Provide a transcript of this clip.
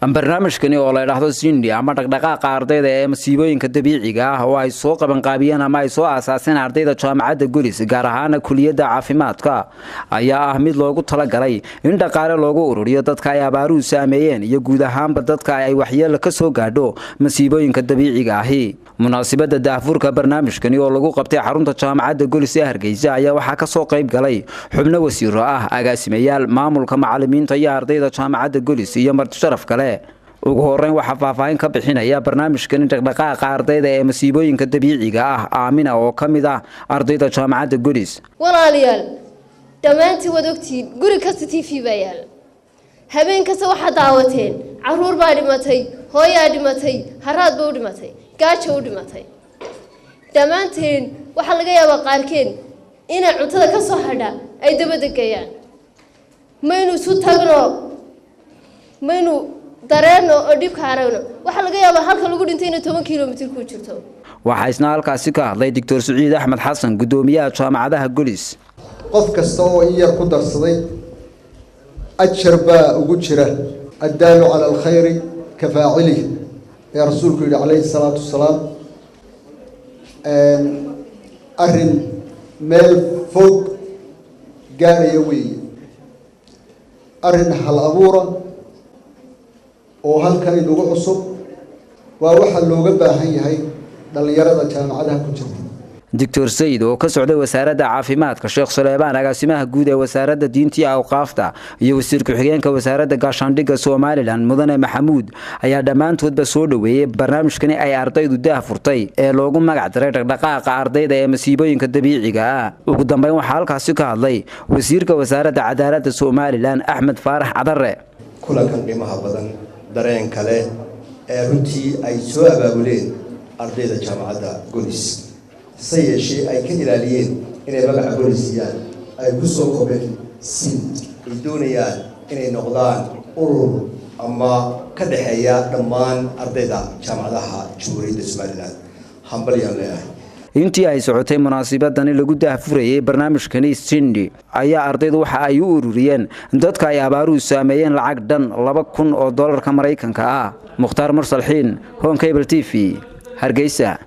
Barnaamijkani oo la yidhaahdo Sindi ama dhaqdhaqaaqa ardayda ee masiibooyinka dabiiciga ah oo ay soo qabanqaabiyeen ama ay soo aasaaseen ardayda jaamacadda Golis, gaar ahaana kuliyadda caafimaadka, ayaa ah mid loogu talagalay in dhaqaale loogu ururiyo dadka ay abaaruhu saameeyeen iyo guud ahaanba dadka ay waxyeelo ka soo gaadho masiibooyinka dabiiciga ahi. Munaasabadda daahfurka barnaamijkani oo lagu qabtay xarunta jaamacadda Golis ee Hargeysa ayaa waxaa ka soo qayb galay xubno wasiiro ah, agaasimayaal, maamulka, macalimiinta iyo ardayda jaamacadda Golis iyo marti sharaf kale. Ugu horeyn waxaa faahfaahin ka bixinaya barnaamijkani dhaqdhaqaaqa ardayda ee masiibooyinka dabiiciga ah Aamina oo ka mid ah ardayda jaamacadda Golis. Walaalayaal, dhammaantiin waad ogtihiin, guri kasta TV baa yaala. Habeen kasta waxaad daawateen caruur baa dhimatay, hooyaa dhimatay, haraad ba u dhimatay, gaajo u dhimatay. Dhammaanteen waxaa laga yaabaa qaarkeen inay cuntada ka soo hadha ay dabada geeyaan. Maynu isu tagno, maynu dareenno oo dhibka aragno. Waxaa laga yaabaa halka lagu dhintay inay 10 kilomitir ku jirto. Waxaa isna halkaasi ka hadlay Doctor Saciid Axmed Xasan, guddoomiyaha jaamacadaha Golis. Qof kasta oo in yar ku darsaday ajar baa ugu jira. الدال على الخير كفاعله ee rasuulku yidhi calayhi salaatu wasalaam. Arrin meel fog gaaraya weeye, arrin hal abuura oo halkan inagu cusub. Waa waxaa looga baahan yahay dhallinyarada jaamacadaha ku jirta. Doctor Sayid oo ka socday wasaaradda caafimaadka, Sheekh Suleybaan, agaasimaha guud ee wasaaradda diinta iyo awqaafta, iyo wasiir ku-xigeenka wasaaradda gaashaandhigga Somaliland, mudane Maxamuud, ayaa dhammaantoodba soo dhoweeyey barnaamijkani ay ardaydu daah furtay ee loogu magac daray dhaqdhaqaaqa ardayda ee masiibooyinka dabiiciga ah. Ugu dambeyn waxaa halkaasi ka hadlay wasiirka wasaaradda cadaaladda Somaliland, Axmed Faarax Cadare. Kulankan qiimaha badan, dareen kale ee runtii ay soo abaabuleen ardayda jaamacadda Golis, hase yeeshee ay ka ilaaliyeen inay magaca Golis siiyaan, ay ku soo kobeen SIND, ay doonayaan inay noqdaan urur ama ka dhexeeya dhammaan ardayda jaamacadaha Jamhuuriyadda Somaliland. Hambalyaan leeyahay. Intii ay socotay munaasabadani lagu daahfurayay barnaamijkani Sindi ayaa ardaydu waxa ay u ururiyeen dadka ay abaaruhu saameeyeen lacag dhan 2000 oo doolarka Maraykanka ah. Mukhtaar Mursalxiin, Horn Cable TV, Hargeysa.